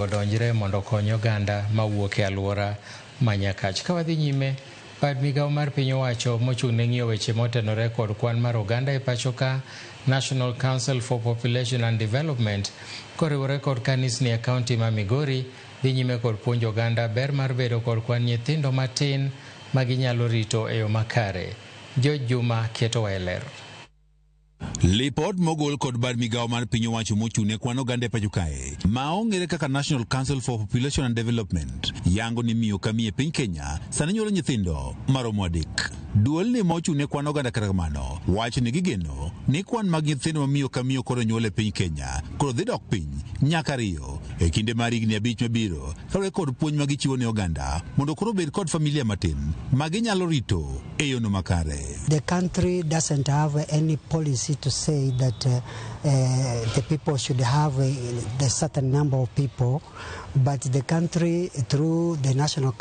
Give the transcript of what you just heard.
Odonjre mondo okony oganda mawuok e alwora ma Nyakach. Ka wadhi nyime, bad migawo mar piny owacho mochung' ne ng'iyo weche motenore kod kwan mar oganda e pacho ka, National Council for Population and Development, koriwore kod kanisni e kaunti ma Migori, dhi nyime kod puonjo oganda ber mar bedo kod kwan nyithindo matin ma ginyalo rito e yo makare. George Juma ketowa e ler. Lipot mogol kod bad migawo mar piny owacho mochung' ne kwan oganda e pacho kae ma ong'ere kaka National Council for Population and Development yango ni miyo ka miyo e piny Kenya sani nyuolo nyithindo maromo 3. Duolni ma ochung' ne kwan oganda kata kamano wacho ni gigeno ni kwan mag nyithindo ma miyo ka miyo koro nyuolo e piny Kenya koro dhi dok piny nyaka 2 e kinde mar higni 5 mabiro kaluwore kod puonj ma gichiwo ne oganda mondo koro obed kod familia matin ma ginyalo rito e yono makare. The country doesn't have any policy to say that the people should have the certain number of people, but the country through the National Council